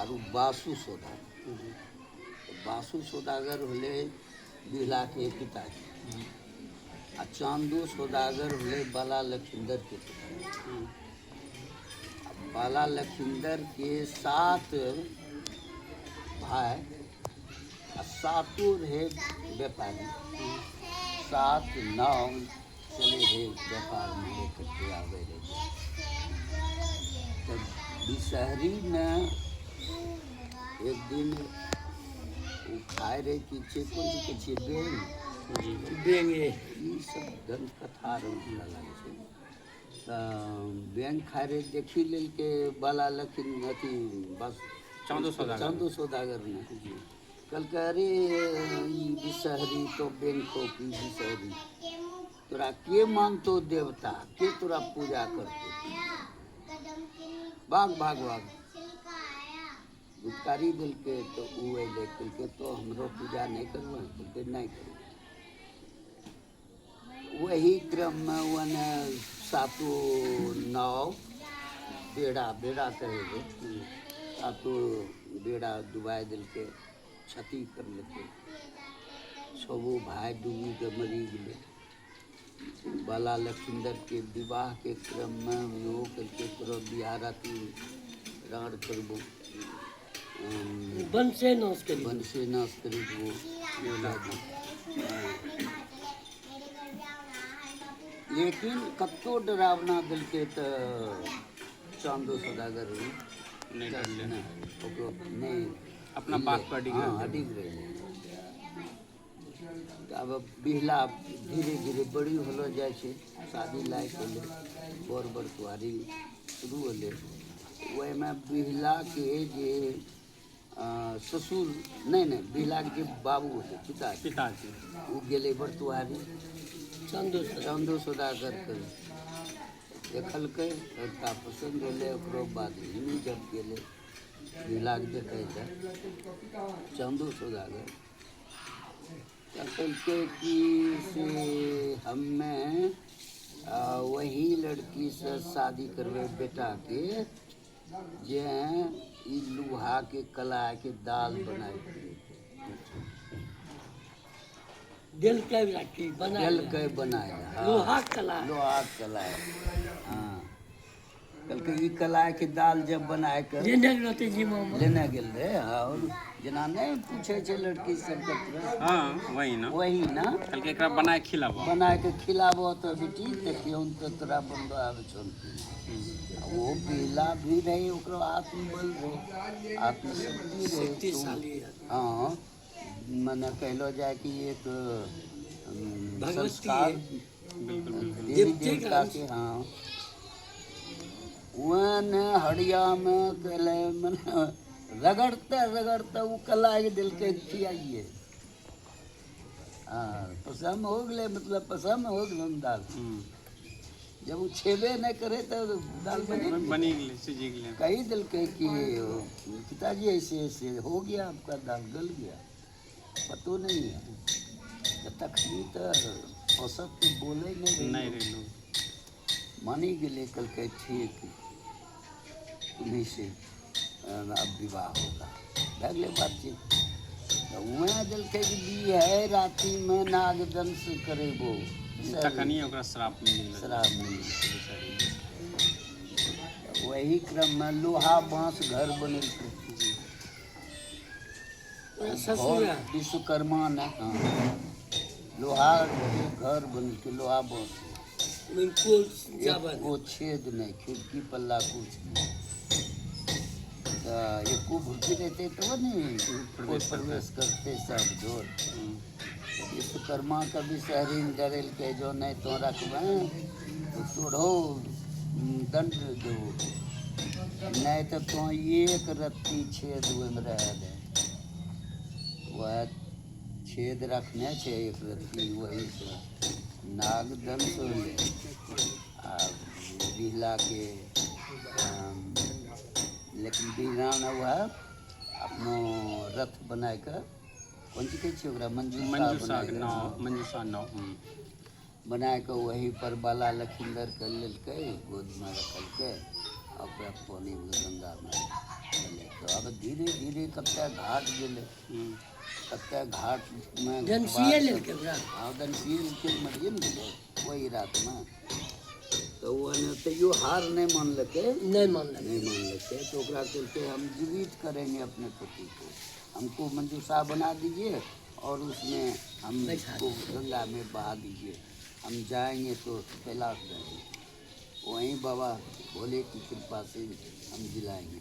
आरू बासु सौदागर। तऽ बासु सौदागर होलै बिहलाके पिताजी आ चांदो सौदागर होलै बाला लखिंदर के पिताजी। आ बाला लखिंदर के सात भाय आ सातो रहे व्यापारी। सात नाव चले रहे व्यापारमे लेकर के आबै रहे। तऽ बिसहरीमे एक दिन ओ खाय रहे कि छै, कोन चीज के छियै, बेंग। जी। बेंगे। ई सब दंत कथा रहे हमरा लागै छै। तऽ बेंग खाय रहे, देखी लेलकै बाला लखिन अथी बस चाँदो सौदागर। चाँदो सौदागर ने कहलकै, अरे ई बिसहरी, तो बेंग खो की बिसहरी, तोरा के मानतो देवता, के तोरा पूजा करतो? भाग भाग भाग। गुटकारी देलकै। तऽ ओ अयलै, कहलकै, तो हमरो पूजा नहि करबै? कहलकै, नहि करबै। वही क्रममे ओने सातो नाव बेड़ा, बेड़ा कहै रहै, सातो बेड़ा डुबाय देलकै, क्षति करलकै। छबो भाय डूबी कऽ मरि गेलै। बाला लखिन्दरके विवाहके क्रममे इहो कहलकै, तोरो बियाह राति राँड़ करबो। वंशे नाश करी। वंशे नाश करी देबो। लेकिन कतौ डरावना देलकै तऽ चाँदो सौदागर नहि डरलै। नहि, ओकरो नहि। अपना बात पर अडिग रहलै। अडिग रहलै। तऽ आब बिहला धीरे धीरे बड़ी होलो जाइ छै, शादी लायक होलै, बर बरतुआरी शुरू होलै। ओहिमे बिहलाके जे ससुर, नहि नहि, बिहलाके जे बाबू होलै, पिताजी। पिताजी। ओ गेलै बरतुआरी। चंदो। चाँदो सौदागरके देखलकै, लड़का पसन्द भेलै। ओकरो बाद हिनी जब गेलै बिहलाके देखै लए चाँदो सौदागर, तऽ कहलकै कि से हमे वही लड़कीसँ शादी करबै बेटाके जे ई लोहाके कलाके दाल बनाए। देलकै राखी बना। देलकै बनाए, हाँ। लोहा कला। लोहा कलाय, हाँ। कहलकै, ई कलायके दाल जब बनाए कऽ लेने रहते जिमा में। लेने गेल रहे। हाँ, और जेना नहि पूछै छै लड़की सबके प्रश्न। हाँ, वही ना। वही ना। कहलकै, एकरा बनाए खिलाबो। बना के खिलाबो तऽ बेटी, देखियौ तऽ तोरा बनबऽ आबै छौ कि नहि। आ ओ बिहला भी रहै, ओकरो आत्मबल रहै, आत्मशक्ति रहै। शक्तिशाली। हाँ, मने कहलो जाय कि एक भगवती। संस्कार बिल्कुल बिल्कुल। देवी देवते देवता का के। हाँ, वह ने हड़िया में कहले, मने रगड़ते रगड़ते उ कला के देलकै खियाइए। हाँ, पसंद हो गेलै, मतलब पसंद हो गेलै दाल। जब वो छेबे नहीं करे तो दाल बने। बनी गेलै, सिझी गेलै। कही देलकै कि पिताजी, ऐसे ऐसे हो गया, आपका दाल गल गया, पतो नहीं है। तऽ तखनी तऽ औसत तो बोले नहीं रहे। नहि रहै लोग। मानी गेलै, कहलकै, ठीक, तुम्ही से अब विवाह होगा। भए गेलै बातचीत। तऽ वएह देलकै कि बिहे रातिमे नागदंश करेबो। तखनी ओकरा श्राप मिल। श्राप मिल। वही क्रममे लोहा बाँस घर बनेलकै। ससुर। घर विश्वकर्मा ने, हाँ, लोहा के घर बनेलकै, लोहा बाँस। कोल जाबन। एको छेद नहि, खिड़की पल्ला कुछ नहि। तऽ एको भुरकी रहतै तब ने कोइ प्रवेश करतै सब जोर। विश्वकर्मा के विषहरी डरेलकै, जो नहि तो रखबै तो तोड़ो दंड देबो, नहि तऽ तो एक रत्ती छेद ओहिमे रह दे। वएह छेद रखने छै एक रत्ती, वही से नागदंश होलै आ बिहलाके लेकिन बिहला ने वएह अपनो रथ बनाय कऽ, कोन चीज कहै छियै ओकरा, मंजूषा। मंजूषा। बनाय कऽ, नाव, मंजूषा नाव। बनाय कऽ वही पर बाला लखिन्दर के लेलकै, गोदमे रखलकै आ ओकरा पानिमे, गंगामे चले। तऽ आब धीरे धीरे धीरे कते घाट गेलै, कते घाटमे। जनसिए लेलकै ओकरा। हाँ, दनसिए लेलकै, मरिए ने गेलै वही रातमे। तऽ ओ एने तैयो हार नहि मानलकै। नहि मानलकै। नहीं मानलकै तो ओकरा कहलकै, हम जीवित करेंगे अपने पति को, हमको मंजूषा बना दीजिए और उसमें बैठा। हमको गंगा में बहा दीजिए, हम जाएंगे तो कैलाश जाएंगे, वहीं बाबा भोले की कृपा से हम जिलाएंगे।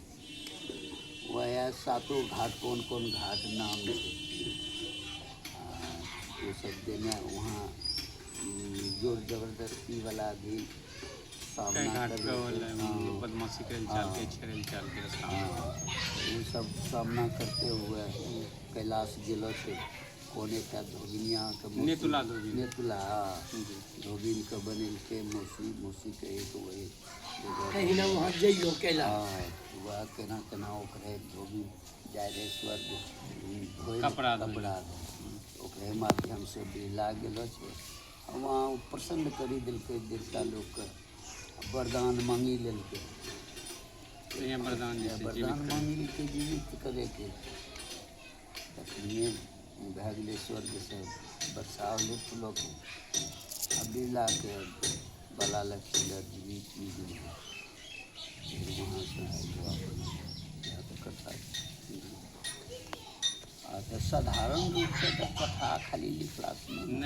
वह सातों घाट, कौन कौन घाट नाम छै, वो सब देने वहाँ जोर जबरदस्ती वाला भी कई सामना घाट कर पे होलै। हाँ। बदमाशी करै चलके, छेड़ै चलके रास्तामे। ओ सब सामना करते हुए कैलाश गेलो छै। कोन एकटा धोबिनिया के मौसी- नेतुला धोबिन। नेतुला, हाँ। जी। धोबिन के बनेलकै मौसी। मौसी के एक वही जगह। कहीं वहाँ जइयो कैलाश। हाँ, वह केना केना ओकरे धोबी जाइ रहै स्वर्ग धोइ कपड़ा धोइ। कपड़ा धोइ। ओकरे माध्यम से बिरला गेलो छै आ वहाँ ओ प्रसन्न करि देलकै देवता लोकके, वरदान मांगि लेलकै। तऽ यहाँ वरदान जे छै वरदान जीवित करै। मांगि लेलकै जीवित करैके। तखनिए भए गेलै, स्वर्गसँ वर्षा होलै फूलोके आ बिरलाके बला लक्ष्मी जीवित मिल गेलै। फिर वहाँसँ आबि अपना इएह तऽ कथा छै। आ तऽ साधारण रूपसँ तऽ कथा खाली लिखलासँ नहि।